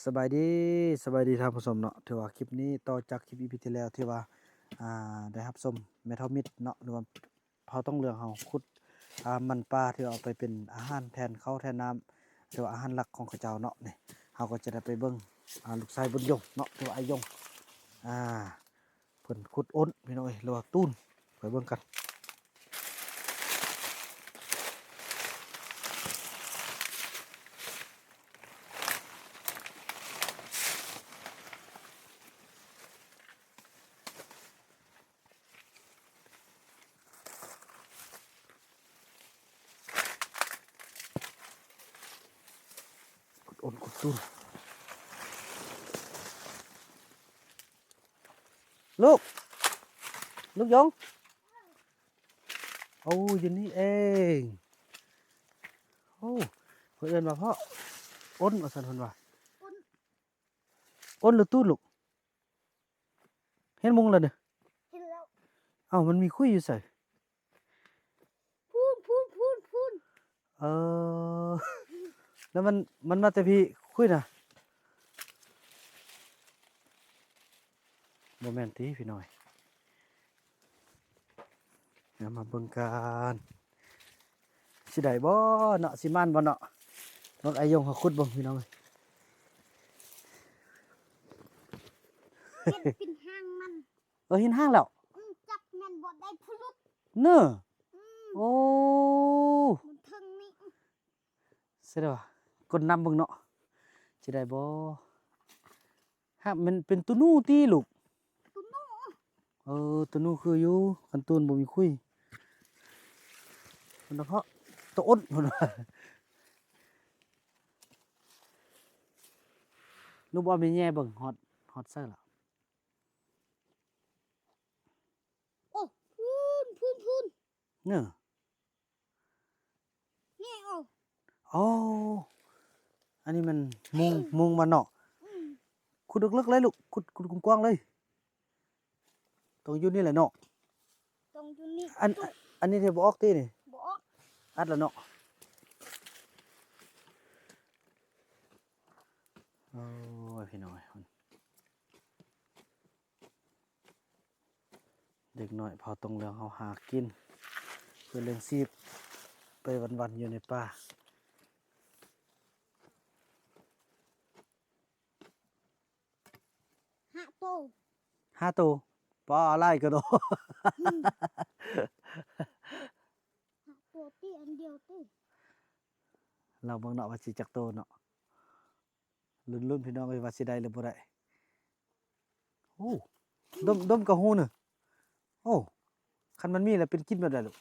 ສະບາຍດີ ສະບາຍດີທ່ານຜູ້ຊົມເນາະ. ຖືວ່າຄລິບນີ້ຕໍ່ຈາກຄລິບອີພີທີ່ແລ້ວ ທີ່ວ່າ ອ່າ ໄດ້ຮັບຊົມແມ່ເຖົ້າມິດເນາະ ຫຼືວ່າເຜົ່າຕອງເຫຼືອງເຮົາຂຸດ ອ່າ ມັນປ່າ ທີ່ເອົາໄປເປັນອາຫານແທນເຂົ້າແທນນ້ຳ ຫຼືວ່າອາຫານຫຼັກຂອງເຂົາເຈົ້າເນາະ. ນີ້ເຮົາກໍຈະໄດ້ໄປເບິ່ງ ອ່າ ລູກຊາຍບຸນຍົງເນາະ ຫຼືວ່າອ້າຍຍົງ ອ່າ ເພິ່ນຂຸດໂອນພີ່ນ້ອງເອີຍ ຫຼືວ່າຕູນ ໄປເບິ່ງກັນ. ຂຸດໂອນຂຸດຕູນ ລູກ ລູກຢອງ. ໂອ້ ຢູ່ນີ້ເອງ. ໂອ້ ເພິ່ນເອີ້ນວ່າເພາະໂອນວ່າຊັ້ນເພິ່ນວ່າ. ໂອນ ໂອນຫຼືຕູນລູກ? ເຫັນມຸງແລ້ວເດີ. ເຫັນແລ້ວ. ເອົ້າ ມັນມີຄຸຍຢູ່ໃສ? ພຸ້ນ ພຸ້ນ ພຸ້ນ ພຸ້ນ. ເອີ ແລ້ວມັນ ມັນມາແຕ່ພີ້ຄຸຍນະ? ບໍ່ແມ່ນຕິພີ່ນ້ອງ. ເອົາມາເບິ່ງກັນ ຊິໄດ້ບໍ່ເນາະ ຊິໝານບໍ່ເນາະ. ລົດອ້າຍຍົງເຮົາຂຸດເບິ່ງພີ່ນ້ອງເອີຍ. ເຫັນເປັນຫາງມັນ. ເອີ ເຫັນຫາງແລ້ວ. ອື ຈັບແມ່ນບໍ່ໄດ້ພຸລຸດເນີ. ອື ໂອ້ ມັນເທິງນີ້. ສະແດງວ່າກົ້ນນ້ຳເບິ່ງເນາະ ຊິໄດ້ບໍ່? ຫາກແມ່ນເປັນຕູນູຕິລູກ? ຕູນູ. ເອີ ຕູນູຄືຢູ່ ຄັນຕູນບໍ່ມີຄຸຍ. ເພິ່ນເພາະໂຕອົດ ເພິ່ນວ່າ. ລູກບໍ່ມີແຍ່ເບິ່ງ ຮອດ ຮອດໃສລະ? ໂອ້ ພຸ້ນ ພຸ້ນ ພຸ້ນ ເນີ. ນີ້ ໂອ້ ໂອ້ ອັນນີ້ມັນມຸງ ມຸງມັນເນາະ. ອື ຂຸດເລິກໆເລີຍລູກ ຂຸດ ຂຸດກວ້າງໆເລີຍ. ຕ້ອງຢູ່ນີ້ແຫຼະເນາະ. ຕ້ອງຢູ່ນີ້. ອັນ ອັນນີ້ເທບໍ່ອອກຕິນີ້? ບໍ່ອອກ. ອັດລະເນາະ. ໂອ້ຍ ພີ່ນ້ອງເອີຍ. ເດັກນ້ອຍເຜົ່າຕົງເຫຼືອງເຮົາຫາກິນເພື່ອລ້ຽງຊີບໄປວັນໆຢູ່ໃນປ່າ. ຫ້າໂຕ. ຫ້າໂຕ. ປາ ຫຼາຍກະໂດ. ອືມ ຫ້າໂຕຕິ ອັນດຽວຕິ. ລອງເບິ່ງເນາະວ່າຊິຈັກໂຕເນາະ. ລຸ້ນໆ ພີ່ນ້ອງເອີຍ ວ່າຊິໄດ້ຫຼືບໍ່ໄດ້. ໂອ້ ດົມ ດົມກະຮູ້ນະ. ໂອ້ ຄັນມັນມີແລ້ວເປັນກິ່ນແບບໃດລູກ?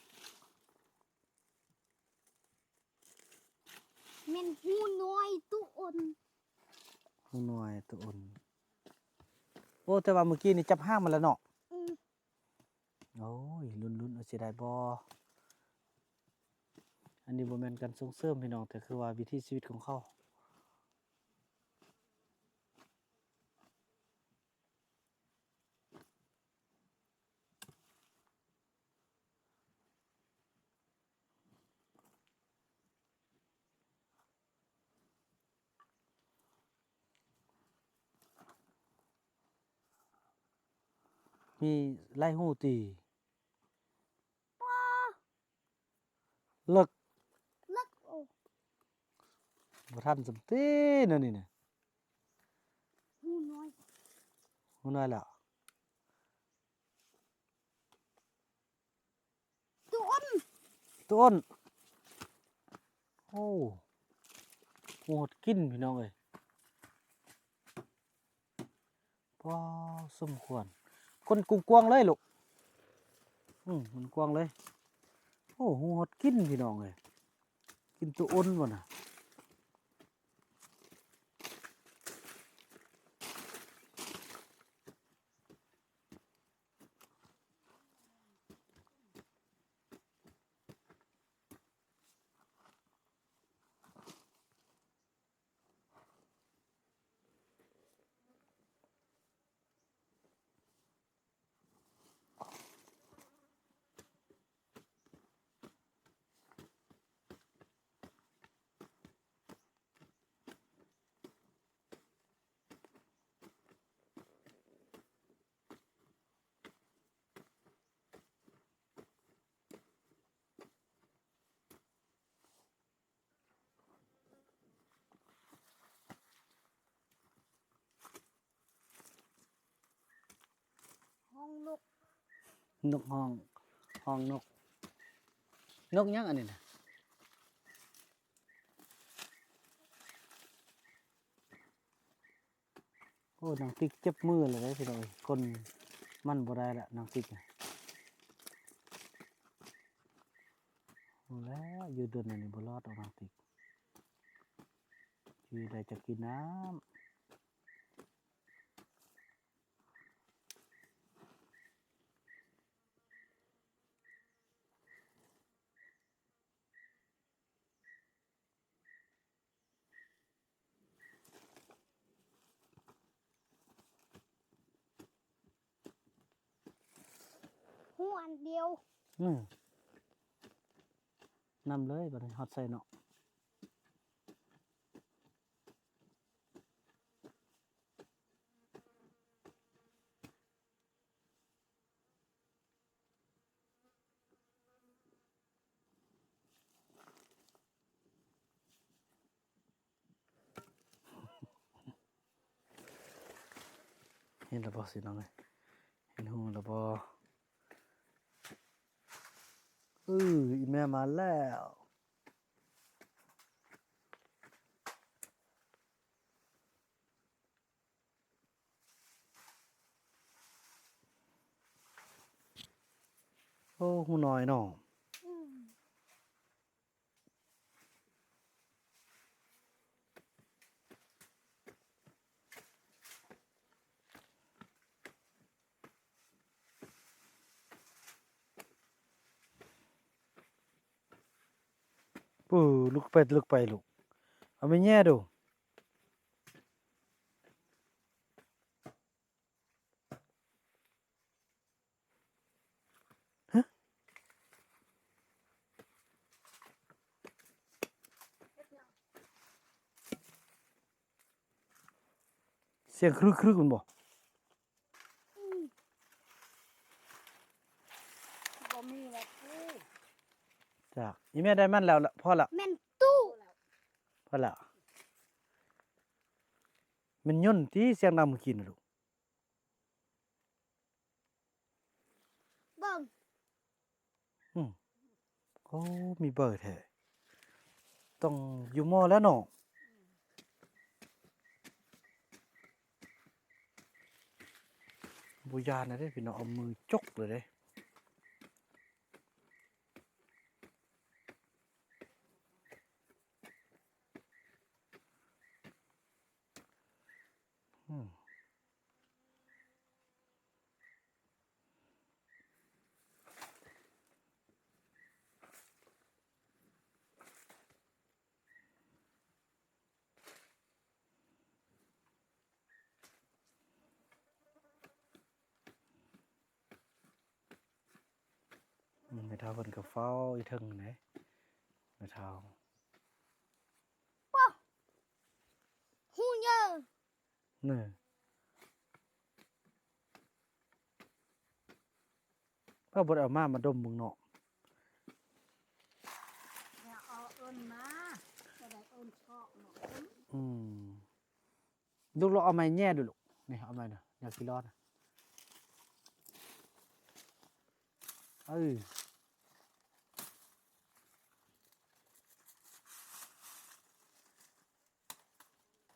ແມ່ນຫູນ້ອຍຕຸອົນ. ຫູນ້ອຍຕຸອົນ. ໂອ້ ແຕ່ວ່າມື້ກີ້ນີ້ຈັບຫາງມັນແລ້ວເນາະ. ອືມ. ໂອ້ຍ ລຸ້ນໆ ວ່າຊິໄດ້ບໍ່. ອັນນີ້ບໍ່ແມ່ນການສົ່ງເສີມພີ່ນ້ອງ ແຕ່ຄືວ່າວິຖີຊີວິດຂອງເຂົາ. ມີຫຼາຍຫູຕິ? ເລິກ ເລິກ. ໂອ້ ບໍ່ທັນສ່ຳຕິແນວນີ້ນະ. ຫູນ້ອຍ ຫູນ້ອຍແລ້ວ. ຕຸອົນ ຕຸອົນ. ໂອ້ ຫູຮອດກິ່ນພີ່ນ້ອງເອີຍ. ວ້າວ ສົມຄວນ. ກົ້ນກວ້າງໆເລີຍລູກ. ອືມ ມັນກວ້າງເລີຍ. ໂອ້ ຫູຮອດກິ່ນພີ່ນ້ອງເອີຍ. ກິ່ນຕຸອົນບໍ່ນະ. ໂ ນົກຮ້ອງ ຮ້ອງນົກ ນົກຫຍັງອັນນີ້ນະ? ໂອ້ ນາງຕິກເຈັບມືແລ້ວເດ້ພີ່ນ້ອງເອີຍ ກົນມັນບໍ່ໄດ້ລະນາງຕິກນະ. ໂອ້ ແລ້ວຢູ່ດົນອັນນີ້ບໍ່ລອດດອກນາງຕິກ ຢູ່ໃດຈະກິນນ້ຳ. ຫູອັນດຽວ ອືມ ນຳເລີຍ ບາດນີ້ຮອດໃສ່ເນາະ. ເຫັນແລ້ວບໍ່ພີ່ນ້ອງເອີຍ ເຫັນຫູແລ້ວບໍ່? ເອີ ອີ່ແມ່ມາແລ້ວ. ໂອ້ ຫູນ້ອຍເນາະ ອືມ ປູ ລຸກໄປ ລຸກໄປລູກ ເອົາໄມ້ແຍ່ດູ. ຮະ ສຽງຄຶກໆ ແມ່ນບໍ່? ອືມ ບໍ່ມີແລ້ວ ປູ ຈ້າ ອີ່ແມ່ໄດ້ມັນແລ້ວລະ ພໍລະ ແມ່ນຕູ້ ພໍລະ ແມ່ນຍົນຕິ ສຽງດັງມື້ກີ້ນະລູກ. ເບິ່ງ ອືມ ໂອ້ ມີເບີແທ້ ຕ້ອງຢູ່ໝໍ້ແລ້ວເນາະ ບໍ່ຢ້ານນະເດ້ພີ່ນ້ອງ ເອົາມືຈົກເລີຍເດ້ ອືມ. ອືມ ແມ່ເຖົ້າເພິ່ນກໍເຝົ້າຢູ່ເທິງເດ້ ແມ່ເຖົ້າ ປະ ຫູເຍີ ນີ້ ເຂົາບໍ່ໄດ້ເອົາມາ ມາດົມເບິ່ງເນາະ ເອົາເອີ້ນມາ ຈະໄດ້ເອີ້ນເຊາະເນາະ ອືມ. ລູກໆ ເອົາໄມ້ແຍ່ດູລູກ ນີ້ ເອົາໄມ້ນະ ຢາກຊິລອດນະ ເອີ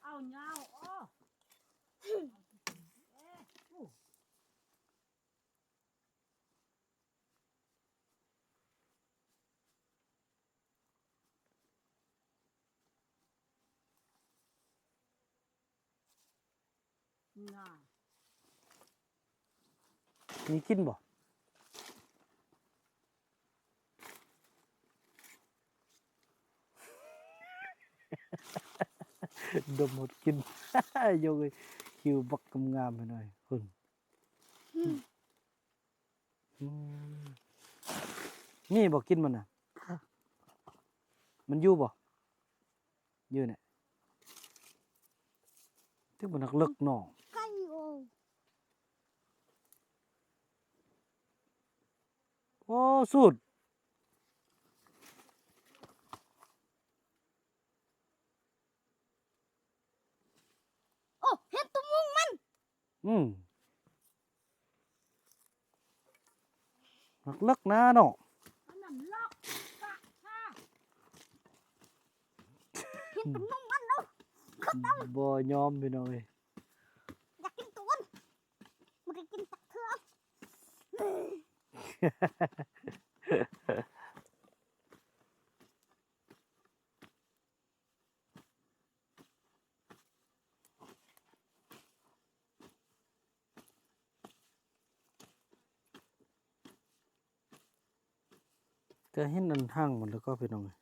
ເອົາຍາວ ໂອ້ ເອ ໂອ້. ມີກິນບໍ່? ດົມຫົດກິນ ໂຍກເອີຍ ຄິວບັກງາມໆ ເຫັນບໍ່ ພຸ້ນ. ອືມ ອືມ ນີ້ບໍ່ກິນມັນນະ ມັນຢູ່ບໍ່? ຢູ່ແນະ ຖືກມັນເລິກໆ ເນາະ ໄກ່ໂອ ໂອ້ ສູດ. ໂອ້ ເຫັນຕົວມຸງມັນ ອືມ ເ ເລິກນາເນາະ ມັນນຳລັອກກະຊາ ເຮັດເປັນໜຸ່ມມັນເນາະ ບໍ່ຍອມພີ່ນ້ອງເອີຍ ຢາກກິນໂຕນ ບໍ່ໄດ້ກິນຈັກເທື່ອ. ກະເຫັນອັນຮັງມັນແລ້ວກໍພີ່ນ້ອງເອີຍ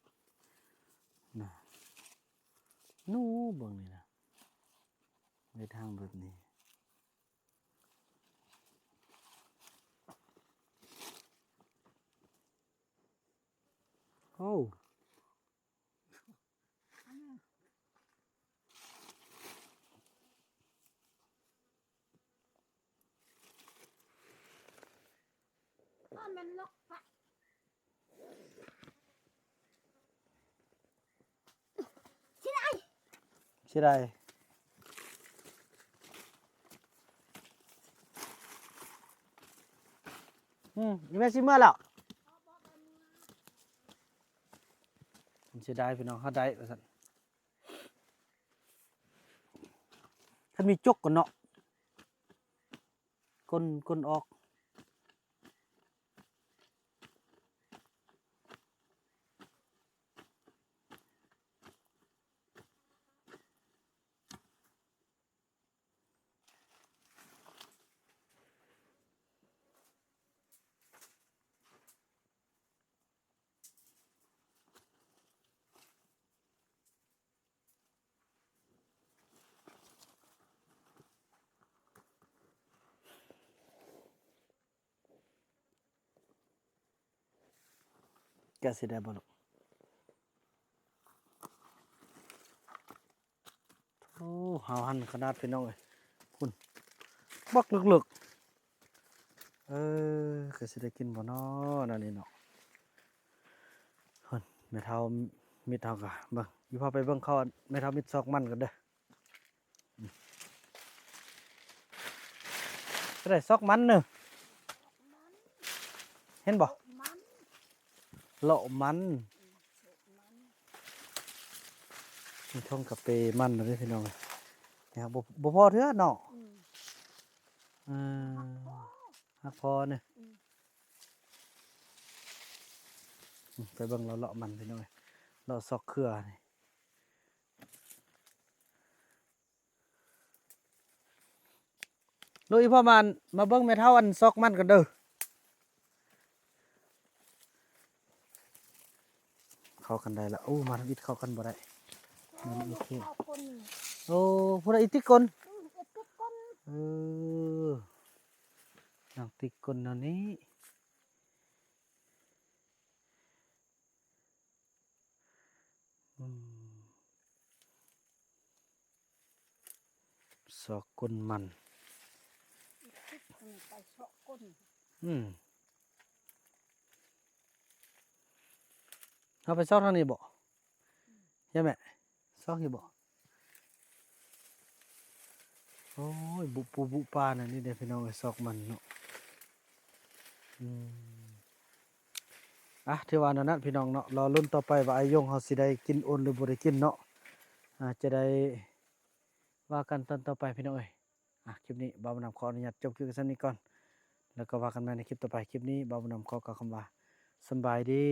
ນະ ໜູເບິ່ງນີ້ນະ ເຮັດຮັງແບບນີ້ ໂອ້. ເສຍດາຍ ເສຍດາຍ ອືມ ອີແມ່ຊິເມືອແລ້ວ ເສຍດາຍພີ່ນ້ອງ ເຮົາໄດ້ວ່າຊັ້ນ ຄັນມີຈົກກ່ອນເນາະ ກົ້ນ ກົ້ນອອກ. ກະຊິໄດ້ບໍ່ລູກ? ໂອ້ ຫາວຫັ້ນຂະໜາດພີ່ນ້ອງເອີຍ ພຸ້ນ ບັກເລິກໆ ເອີ ກະຊິໄດ້ກິນບໍ່ນໍ ແນວນີ້ເນາະ ພຸ້ນ ແມ່ເຖົ້າມິດເຮົາກະເບິ່ງ ອີ່ພໍ່ໄປເບິ່ງເຂົາ ແມ່ເຖົ້າມິດຊອກມັນກ່ອນເດີ. ອືມ ໄດ້ຊອກມັນເນີ ເຫັນບໍ່? ມັນ ເລາະມັນ ອືມ ມີທົ່ງກະເປມັນເດ້ພີ່ນ້ອງ ນີ້ ບໍ່ ບໍ່ພໍເທື່ອເນາະ ອືມ ເອີ ຮັກພໍ ຮັກພໍເນີ ອືມ ອືມ ໄປເບິ່ງເລາະ ເລາະມັນພີ່ນ້ອງ ເລາະຊອກເຄືອນີ້. ລູກອີ່ພໍ່ມາ ມາເບິ່ງແມ່ເຖົ້າອັນຊອກມັນກັນເດີ ເຂົ້າກັນໄດ້ລະ ໂອ້ ມາທຳອິດເຂົ້າກັນບໍ່ໄດ້ ມານຳອິດເຂົ້າ ໂອ້ ຜູ້ໃດອີຕິກກົນ ອືມ ອີຕິກກົນ ເອີ ນາງຕິກກົນແນວນີ້. ອືມ ຊອກກົ້ນມັນ ໄປຊອກກົ້ນ ອືມ ເຮົາໄປຊອກທາງນີ້ບໍ່? ຍາແມ່ ຊອກຢູ່ບໍ່? ໂອ້ຍ ບຸປູບຸປາ ນັ້ນນີ້ເດ້ພີ່ນ້ອງເອີຍ ຊອກມັນເນາະ ອືມ ອ່ະ ຖືວ່າແນວນັ້ນພີ່ນ້ອງເນາະ ລໍລຸ້ນຕໍ່ໄປວ່າອ້າຍຍົງເຮົາຊິໄດ້ກິນໂອນ ຫຼືບໍ່ໄດ້ກິນເນາະ ອາດຈະໄດ້ວ່າກັນຕອນຕໍ່ໄປພີ່ນ້ອງເອີຍ ອ່ະ ຄລິບນີ້ບ່າວບຸນນຳຂໍອະນຸຍາດຈົບຄລິບໄວ້ສ່ຳນີ້ກ່ອນ ແລ້ວກໍວ່າກັນໃໝ່ໃນຄລິບຕໍ່ໄປ ຄລິບນີ້ບ່າວບຸນນຳຂໍກ່າວຄຳວ່າ ສຳບາຍດີ.